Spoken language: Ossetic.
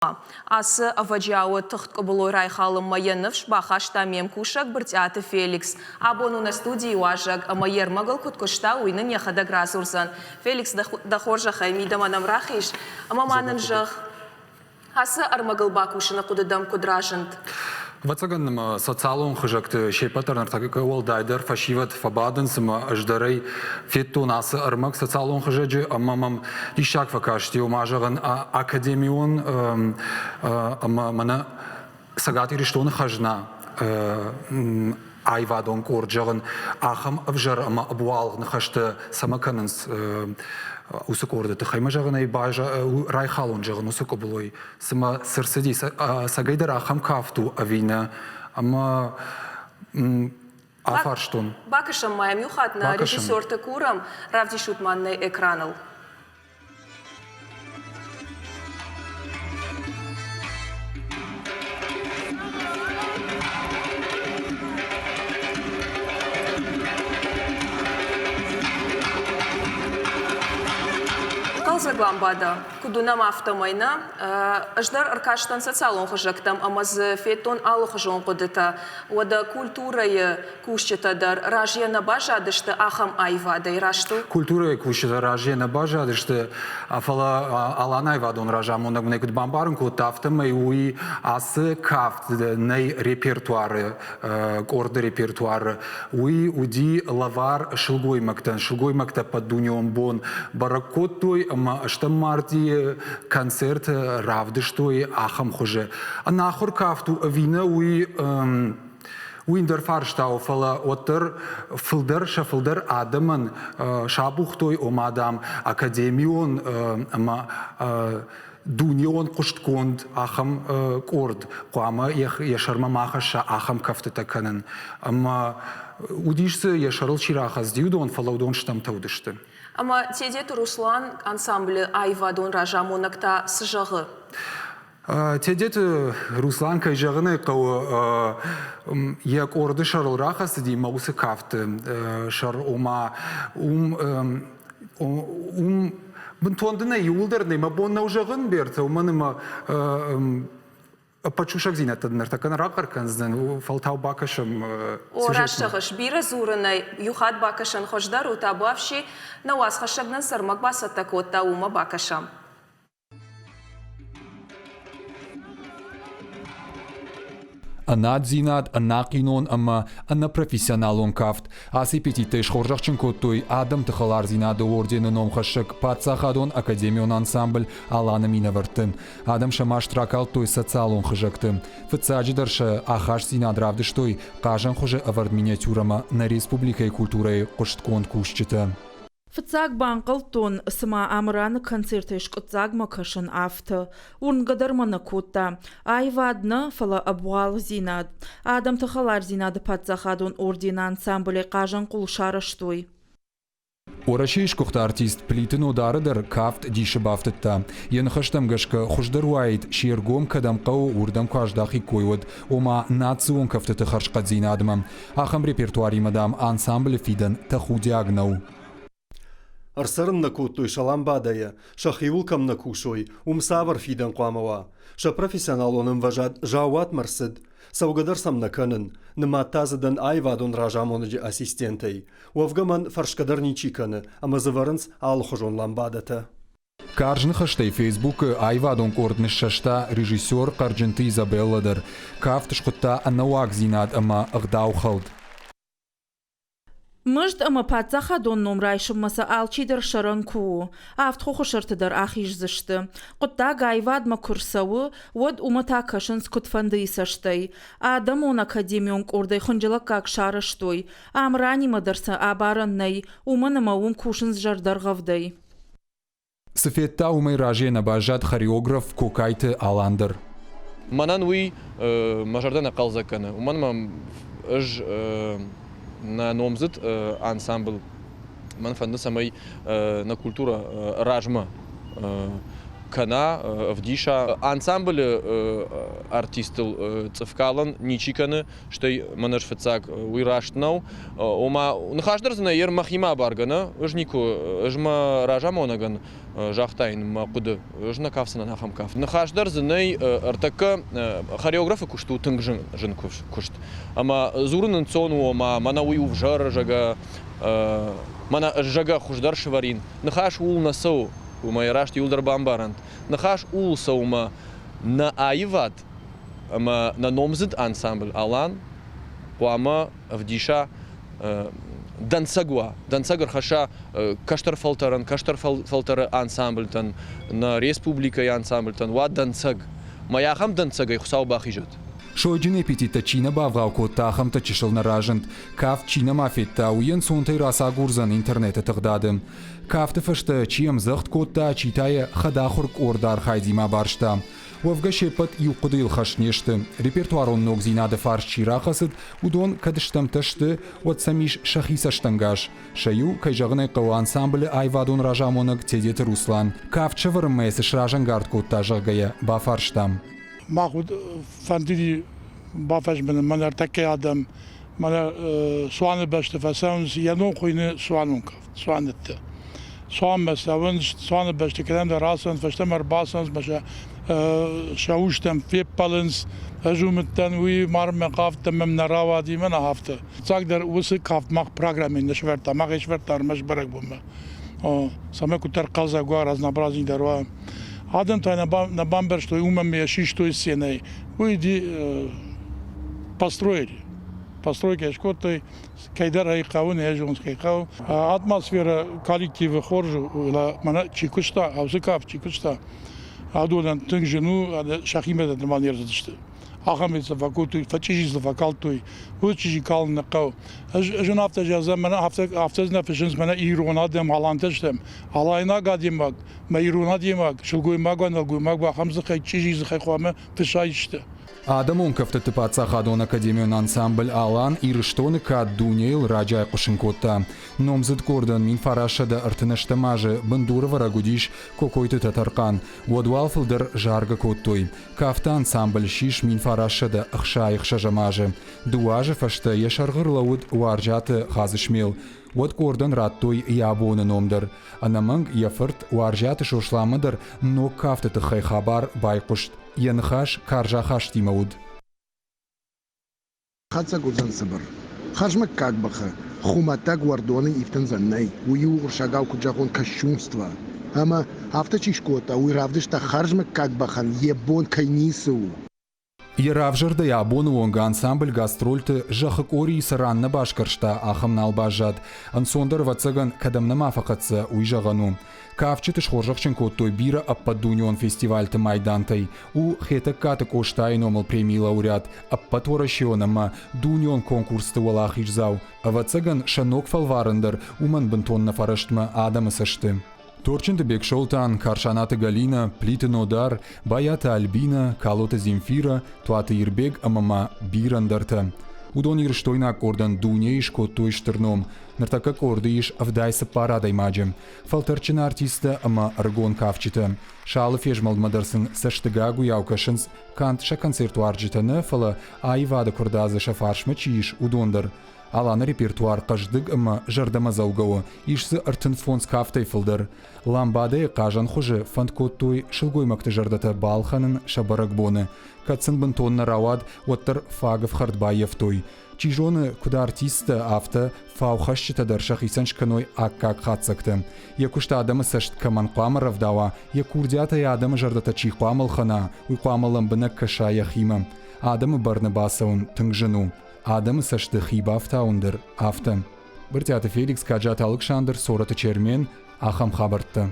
Ацы ӕвӕджиауы тыхт къуыбылой райхалынмӕ йӕ ныфс бахаста ме мкусӕг Брытъиаты Феликс. Абон у нӕ студийы уазӕг ӕмӕ йе рмӕгыл куыд куыста, уый нын йӕхӕдӕг радзурдзӕн. Феликс, дӕ хорзӕхӕй, мидӕмӕ нӕм рахиз ӕмӕ ма нын зӕгъ, ацы ӕрмӕгыл бакусыны хъуыды дӕм куыд разынд? Ӕвӕццӕгӕн ӕмӕ социалон хызӕгты се ппӕт дӕр ныртӕккӕ уӕлдайдӕр фӕсивӕд фӕбадынц ӕмӕ ӕз дӕр ӕй федтон ацы ӕрмӕг социалон хызӕджы ӕмӕ мӕм диссаг фӕкасти, ома зӕгъын, академион ӕмӕ мӕнӕ Цӕгат Ирыстоны хӕзна аивадон къорд, зӕгъын, ахӕм ӕвзӕр ӕмӕ ӕбуалгъ ныхӕстӕ цӕмӕ кӕнынц уыцы къорды тыххӕй. Мӕ зӕгъын ӕй райхалон, зӕгъын, уыцы къуыбылой цымӕ цы рцыди, ӕцӕгӕйдӕр ахӕм кафт у ӕви нӕ? Ӕмӕ афарстон. Бакӕсӕм ма йӕм иу хатт нӕ режиссерты курӕм, равдисут ма нӕ экраныл. Хъӕлдзӕг ламбада. Куыд уынӕм, афтӕмӕй нӕ. Ӕз дӕр ӕркастӕн социалон хызӕгтӕм ӕмӕ дзы федтон алыхуызон хъуыдытӕ. Уӕдӕ культурӕйы кусджытӕ дӕр разыйӕ нӕ баззадысты ахӕм аивадӕй, раст у? Культурӕйы кусджытӕ разыйӕ нӕ баззадысты, фӕлӕ Алан аивадон разамонӕг мын ӕй куыд бамбарын кодта, афтӕмӕй уый ацы кафт нӕй репертуары къорды репертуары. Уый уыди лӕвар сылгоймӕгтӕн. Сылгоймӕгтӕ ӕппӕтдунеон бон бӕрӕг кодтой ӕмӕ стӕм мартъийы концерт равдыстой ахӕм хуызы. Ӕнахуыр кафт у ӕви нӕ, уый уый ӕндӕр фарста у, фӕлӕ уӕддӕр фылдӕр сӕ фылдӕр адӕмӕн сабухтой, ома, дам, академион ӕмӕ дунеон хъуыстгонд ахӕм къорд хъуамӕ йӕ сӕрмӕ ма хӕсса ахӕм кӕфтытӕ кӕнын. Ӕмӕ уыдис дзы, йӕ сӕрыл чи рахӕцыди, уыдон, фӕлӕ уыдон стӕмтӕ уыдысты. Ӕмӕ Тедеты Руслан ансамблы аивадон разамонӕг та цы зӕгъы? Тедеты Руслан, кӕй зӕгъын ӕй хъӕуы, йӕ къорды сӕрыл рахӕцыди мӕ уыцы кафты сӕр, ома уым уым бынтон дын ӕй иууылдӕр нӕ мӕ бон нӕу зӕгъын, Бертӕ, уымӕн ӕмӕ ӕппӕт сусӕгдзинӕдтӕ дын ныртӕккӕ нӕ рахъӕр кӕндзынӕн, фӕлтау бакӕсӕм. О, раст зӕгъыс, бирӕ дзурынӕй иу хатт бакӕсӕн хуыздӕр у, табуафси, нӕ уацхӕссӕг нын цы ӕрмӕг бацӕттӕ кодта, уымӕ бакӕсӕм. Ӕнаддзинад, ӕнахъинон ӕмӕ ӕнӕпрофессионалон кафт. Ацы эпитеттӕй схорзӕхджын кодтой Адӕмты хӕлардзинады ордены номхӕссӕг паддзахадон академион ансамбль «Алан-ы» минӕвӕртты. Адӕм сӕ маст ракалдтой социалон хызӕгты. Фыццаджыдӕр сӕ ахастдзинад равдыстой хъазӕн хуызы ӕвӕрд миниатюрӕмӕ нӕ республикӕйы культурӕйы хъуыстгонд кусджытӕ. Фыццаг банхъӕлдтон, цыма Амыраны концертӕй скъуыддзагмӕ кӕсын, афтӕ. Уырнгӕ дӕр мӕ нӕ кодта. Аивад нӕ, фӕлӕ ӕбуалгъдзинад. Адӕмты хӕлардзинады паддзахадон ордены ансамблӕй хъазӕнхъул сарӕзтой. Уӕрӕсейы сгуыхт артист Плиты Нодары дӕр кафт дисы бафтыдта. Йӕ ныхӕстӕм гӕсгӕ, хуыздӕр уаид, се ргом кӕдӕм хъӕуы, уырдӕм куы аздахиккой, уӕд, ома национ кӕфтыты хӕрзхъӕддзинадмӕ. Ахӕм репертуаримӕ, дам, ансамблы фидӕн тӕхудиаг нӕу. Ӕрцӕрын нӕ кодтой Саламбадӕйӕ, сӕхиуыл кӕм нӕ кусой, уым цавӕр фидӕн хъуамӕ уа? Сӕ профессионалон ӕмвӕзад заууатмӕ рцыд. Цӕугӕ дӕр сӕм нӕ кӕнын. Нымад та дзы дӕн аивадон разамонӕджы ассистентӕй. Уӕвгӕ мӕн фӕрсгӕ дӕр ничи кӕны, ӕмӕ дзы вӕрынц алыхуызон ламбадӕтӕ. Карз ныхӕстӕй Фейсбукы аивадон къорд ныссӕста режиссер Хъӕрджынты Изабеллӕ дӕр. Кафт схуыдта ӕнӕуагдзинад ӕмӕ ӕгъдаухӕлд. Мызд ӕмӕ паддзахадон ном райсынмӕ сӕ алчидӕр сӕрӕн куы у, авд хохы сӕрты дӕр ахиздзысты. Хъуыддаг аивадмӕ куы рцӕуы, уӕд уымӕ та кӕсынц куыдфӕндыйы цӕстӕй. Адӕмон академион къордӕй хынджылӕггаг сарӕзтой. Амранимӕ дӕр сӕ абарӕн нӕй, уымӕн ӕмӕ уым кусынц зӕрдӕргъӕвдӕй. Цы федта, уымӕй разыйӕ нӕ баззад хореограф Кокайты Алан дӕр. Мӕнӕн уый мӕ зӕрдӕ нӕ хъӕлдзӕг кӕны, уымӕн ӕмӕ ӕз нӕ номдзыд ансамбль мӕн фӕнды, цӕмӕй нӕ культурӕ размӕ кӕна, ӕвдиса. Ансамблы артисттыл цъыфкалӕн ничи кӕны, стӕй мӕн ӕз фыццаг уый раст нӕу. Ома, ныхас дӕр дзы нӕ ер мӕхимӕ абаргӕ нӕ, ӕз никуы, ӕз мӕ разамонӕгӕн загътаин мӕ хъуыды, ӕз нӕ кафдзынӕн ахӕм кафт. Ныхас дӕр дзы нӕй, ӕртӕккӕ хореографы куыст у тынг зын куыст. Ӕмӕ дзурын ӕнцон у, ома мӕнӕ уый у взӕр, зӕгъгӕ, мӕнӕ ӕз, зӕгъгӕ, хуыздӕр сывӕрин. Ныхас ууыл нӕ цӕуы, уымӕй раст иуылдӕр бамбарӕнт. Ныхас ууыл цӕуы мӕ нӕ аивад ӕмӕ нӕ номдзыд ансамбль Алан хъуамӕ ӕвдиса дӕнцӕг уа, дӕнцӕг ӕрхӕсса кӕстӕр фӕлтӕрӕн, кӕстӕр фӕлтӕры ансамбльтӕн, нӕ республикӕйы ансамбльтӕн уа дӕнцӕг. Мӕ ахӕм дӕнцӕгӕй Хуыцау бахизӕд. Сойджын эпитеттӕ чи нӕ бавгъау кодта, ахӕмтӕ чысыл нӕ разынд. Кафт чи нӕма федта, уый ӕнцонтӕй рацагурдзӕн интернеты тыгъдады. Кафты фӕстӕ чи ӕмдзӕгъд кодта, чи та йӕ хӕдахуыр къорды архайдимӕ барста. Уӕвгӕ се ппӕт иу хъуыдыйыл хӕст не сты. Репертуарон ногдзинады фарс чи рахӕцыд, уыдон кӕд стӕмтӕ сты, уӕд сӕм ис сӕхи цӕстӕнгас. Сӕ иу, кӕй зӕгъын ӕй хъӕуы, ансамблы аивадон разамонӕг Тедеты Руслан. Кафт сӕвӕрынмӕ цы сразӕнгард кодта, зӕгъгӕ йӕ бафарстам. Мах фӕндыди бафӕзмынын мӕнӕ ӕртӕккӕ адӕм, мӕнӕ цуаны бӕсты фӕцӕуынц, йӕ ном хуыйны цуанон кафт, цуанӕттӕ. Цуанмӕ цӕуынц, цуаны бӕсты кӕдӕмдӕр рацӕуынц, фӕстӕмӕ ӕрбацӕуынц, мӕ сӕ сӕ устӕм феппӕлынц. Ӕз уым уыдтӕн, уый марынмӕ хъавдтӕн, мӕм нӕ рауади, мӕнӕ афтӕ. Фыццагдӕр уыцы кафт мах программӕйы нӕ сӕвӕрдта, мах ӕй сӕвӕрдта ӕрмӕст бӕрӕгбонмӕ. Цӕмӕй куыддӕр хъӕлдзӕг уа, разнообразнейдӕр уа. Адӕм та нӕ бамбӕрстой, уымӕн ӕмӕ йӕ систой сценӕйы. Уый построили. Постройкӕ скодтой, кӕйдӕр ӕй хъӕуы, нӕ зонынц, кӕй хъӕуы. Атмосферӕ коллективы хорз у, мӕнӕ чи куыста, уыцы кафт чи куыста, адонӕн тынг зын у, сӕхимӕ дӕр нырма не рцыдысты. Ахӕм сӕ фӕкодтой, фӕчъизи сӕ фӕкалдтой, уыцы чъизи калын нӕ хъӕуы. Ӕз ын афтӕ зӕгъдзӕн, мӕнӕ афтӕ, афтӕ нӕ фыссынц, мӕнӕ ирон адӕм алантӕ стӕм. Алайнаг адӕймаг, мӕ ирон адӕймаг, сылгоймаг уа, нӕлгоймаг уа, ахӕм дзыхӕй, чъизи дзыхӕй хъуамӕ фыссай исты. Адӕмон кӕфтыты паддзахадон академион ансамбль «Алан» Ирыстоны кад дунейыл раджы айхъуысын кодта. Номдзыд къордӕн 1938 азы бындурӕвӕрӕг уыдис Кокойты Тӕтӕрхъан. Уӕд уал фылдӕр заргӕ кодтой. Кафты ансамбль ссис 1966 азы. Дыууӕ азы фӕстӕ йӕ сӕргъы рлӕууыд Уарзиаты Хадзысмел. Уӕд къордӕн радтой йӕ абоны ном дӕр. Ӕнӕмӕнг йӕ фырт Уарзиаты Сосланмӕ дӕр ног кафты тыххӕй хабар байхъуыст. Йӕ ныхас карз ахастимӕ уыд. Хӕцӕг уыдзӕн цыбыр. Хӕрзмыггаг бӕхы хуымӕтӕг уӕрдоны ифтындзӕн нӕй, уый у уырыссагау куыд зӕгъон кощунство. Ӕмӕ афтӕ чи скодта, уый равдыста хӕрзмыггаг бӕхӕн йӕ бон кӕй ницы у. Йӕ равзӕрдӕй абоны онг ансамбль гастрольты зӕххы къорийы цы ран нӕ басгӕрста, ахӕм нал баззад. Ӕнцондӕр, ӕвӕццӕгӕн, кӕдӕм нӕма фӕхӕццӕ, уый зӕгъӕн у. Кафджыты схорзӕхджын кодтой бирӕ ӕппӕтдунеон фестивальты майдантӕй. У Хетӕгкаты Къостайы номыл премийы лауреат, ӕппӕтуӕрӕсеон ӕмӕ дунеон конкурсты уӕлахиздзау. Ӕвӕццӕгӕн, сӕ ног фӕлварӕн дӕр уымӕн бынтон нӕ фӕрӕстмӕ адӕмы цӕсты. Торчынты Бексолтан, Карсанаты Галинӕ, Плиты Нодар, Байаты Альбинӕ, Калоты Земфирӕ, Туаты Ирбег ӕмӕ ма бирӕ ӕндӕртӕ. Уыдон ирыстойнаг къордӕн дунейы скодтой стыр ном. Ныртӕккӕ къорды ис 74 адӕймаджы. Фӕлтӕрдджын артисттӕ ӕмӕ ӕрыгон кафджытӕ. Сӕ алы фезмӕлдмӕ дӕр сын цӕстыгагуыйау кӕсынц канд сӕ концертуарзджытӕ нӕ, фӕлӕ аивады куырдадзы сӕ фарсмӕ чи ис, уыдон дӕр. Аланы репертуар хъӕздыг ӕмӕ зӕрдӕмӕдзӕугӕ у, ис дзы 35 кафтӕй фылдӕр. Ламбадӕйы хъазӕн хуызы фӕнд кодтой сылгоймӕгты зӕрдӕтӕ балхӕнын сӕ бӕрӕгбоны. Кӕд сын бынтон нӕ рауад, уӕддӕр фаг ӕфхӕрд баййӕфтой. Чи зоны, куыд артисттӕ, афтӕ фаухӕсджытӕ дӕр сӕхицӕн скӕной аккаг хатдзӕгтӕ. Йӕ куыст адӕмы цӕст кӕмӕн хъуамӕ рӕвдауа, йӕ курдиатӕй адӕмы зӕрдӕтӕ чи хъуамӕ ӕлхӕна, уый хъуамӕ лӕмбынӕг кӕса йӕхимӕ. Адӕмы бӕрны бацӕуын тынг зын у. Адӕмы цӕсты хи бафтауын дӕр афтӕ. Брытъиаты Феликс, Каджаты Алыксандр, Цорӕты Чермен, ахӕм хабӕрттӕ.